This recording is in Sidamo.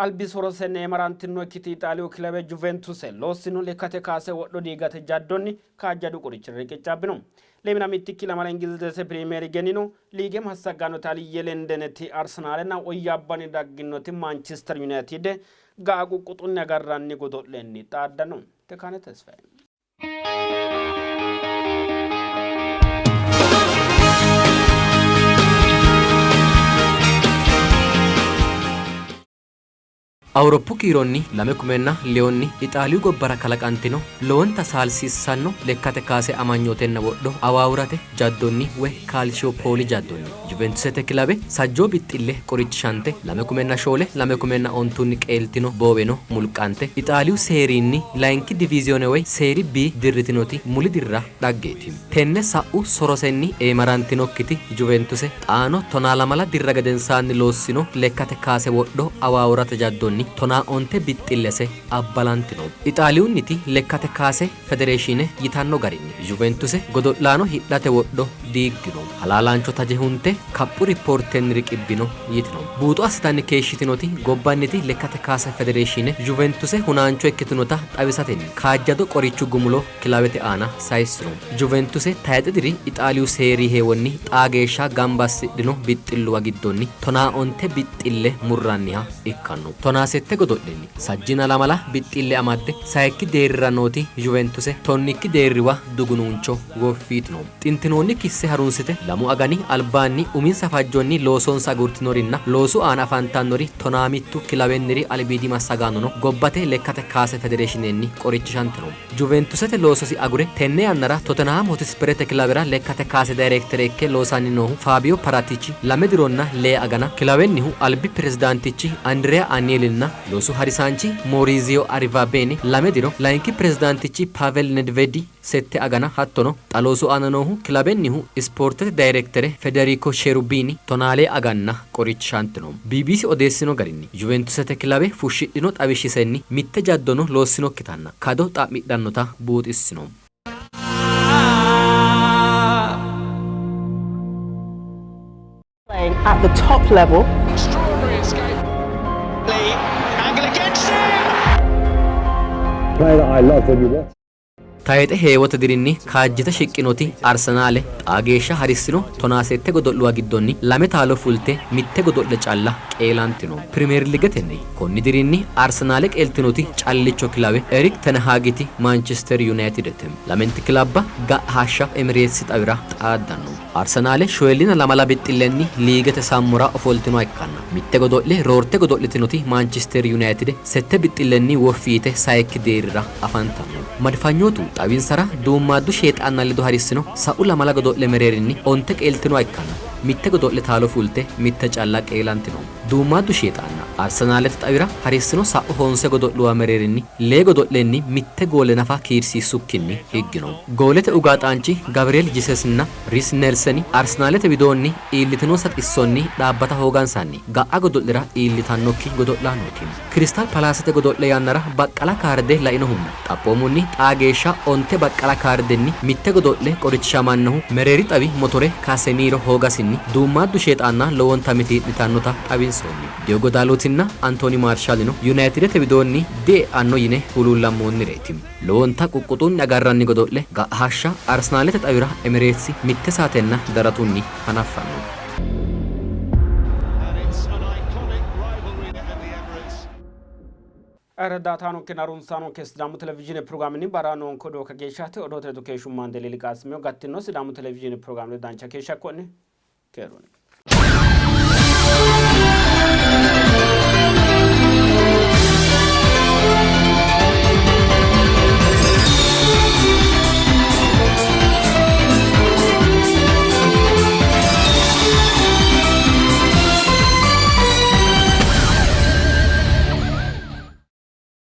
Albi sorosenni eemarantinnokkiti Ixaaliyu kilawe Juventuse loossino lekkate kaase wodho diigate jaddonni kaajjadu qorichira reqeccaabbino. Lemina mittikki lamala Ingilizete Pirimeerigenino liige massaggannoti Aliyye Lendeneti Arsenaalenna woyyaabbanni dagginoti Manchister Yunayitide ga'a quqquxunni agarranni godo'lenni xaaddanno. Tekaane Tesfaye. Awuroppu kiironni 2002nni Ixaaliyu gobbara kalaqantino lowonta saalsiissanno lekkate kaase amanyootenna wodho awaawurate jaddonni woy Kaalshiyopooli jaddonni Juventusete kilawe sajjoo bixxille qorichishante 2004 2009nni qeeltino booweno mulqante Ixaaliyu seeriinni layinki diviiziyoone woy Seeri B dirritinoti muli dirra dhaggeeti. Tenne sa'u sorosenni eemarantinokkiti Juventuse xaano tonaa lamala dirra gedensaanni loossino lekkate kaase wodho awaawurate jaddonni tonaa onte bixxillese abbalantino. Ixaaliyunniti lekkate kaase federeeshiine yitanno garinni Juventuse godo'laano hidhate wodho diiggino. Halaalaancho taje hunte kaphu rippoortenni riqibbino yitino. Buuxo assitanni keeshshitinoti gobbanniti lekkate kaase federeeshiine Juventuse hunaancho ikkitinota xawisatenni kaajjado qorichu gumulo kilawete aana sayissino. Juventuse tayixe diri Ixaaliyu Seerii heewonni xaa geeshsha gamba assidhino bixxilluwa giddonni tonaa onte bixxille murranniha ikkanno. Tonaa sette godo'lenni sajjiina lamala bixxille amadde sayikki deerrira nooti Juventuse tonnikki deerriwa dugunuuncho woffi yitino. Xintinoonni kisse harunsite lamu agani albaanni uminsa fajjonni loosonsa agurtinorinna loosu aana afantannori tonaa mittu kilawenniri albiidi massagaanono gobbate lekkate kaase federeeshinenni qorichishantino. Juventusete loososi agure tenne yannara Totenhaam Hotisperete kilawera lekkate kaase dayirektere ikke loosanni noohu Faabiyo Paratichi lame dironna lee agana kilawennihu albi pirezidaantichi Andireya Anielinna loosu harisaanchi Mooriiziyo Arrivabene lame diro, layinki pirezidaantichi Pavel Nedvedi sette agana hattono xa loosu aana noohu kilabennihu ispoortete dayirektere Federico Cherubini tonaalee aganna qorichishantino. BBC odeessino garinni, Juventusete kilawe fushshidhino xawishshisenni mitte jaddono loossinokkitanna kado xa'midhannota buuxissino. Playing at the top level. Extraordinary escape. The angle against him. Player that I love when you watch. Tayixe heewote dirinni kaajjite shiqqinoti Arsenaale xaa geeshsha harissino tonaa sette godo'luwa giddonni lame taalo fulte mitte godo'le calla qeelantino. Pirimeerliigetenni konni dirinni Arsenaale qeeltinoti callicho kilawe Erik Ten Haagiti Maanchister Yunayitidete. Lamenti kilabba ga'a hashsha Emireetsi xawira xaaddanno. Arsenaale shoyillina lamala bixxillenni liigete sammora ofoltinoha ikkanna, mitte godo'le roorte godo'litinoti Maanchister Yunayitide sette bixxillenni woffi yite sayikki deerrira afantanno. Madfanyootu xawinsara duummaaddu sheexaanna ledo harissino sa'u lamala godo'le mereerinni onte qeeltinoha ikkanna, mitte godo'le taalo fulte mitte calla qeelantino. Duummaaddu Sheexaanna Arsenaalete xawira harissino sa'u honse godo'luwa mereerinni lee godo'lenni mitte goole nafa kiirsiissukkinni higgino. Goolete ugaaxaanchi Gabriel Jisesinna Riis Nelseni Arsenaalete widoonni iillitinonsa xissonni dhaabbata hoogansanni ga'a godo'lera iillitannokki godo'laanooti. Kiristaal Palaasete godo'le yannara baqqala kaarde lainohunna xaphoomunni xaa geeshsha onte baqqala kaardenni mitte godo'le qorichishamannohu mereeri xawi motore Kasemiiro hoogasinni duummaaddu Sheexaanna lowonta mitii'mitannota xawinsoonni. Diogo Dalotinna Antooni Maarshaalino Yunayitidete widoonni die'anno yine huluullammoonnireeti. Lowonta quqquxunni agarranni godo'le ga'a hashsha Arsenaalete xawira Emireetsi mitte saatenna daratunni hanaffanno. And it's an iconic rivalry at the Emirates. Rdaataanonkenna harunsaanonke Sidaamu Televizhiine pirogiraamenni barra noonke odoo kageeshshaati. Odoote ledo keeshshumma Andeliili Qaasimio. Gattino Sidaamu Televizhiine pirogiraame ledo dancha keeshsha ikko'ne. Keerunni.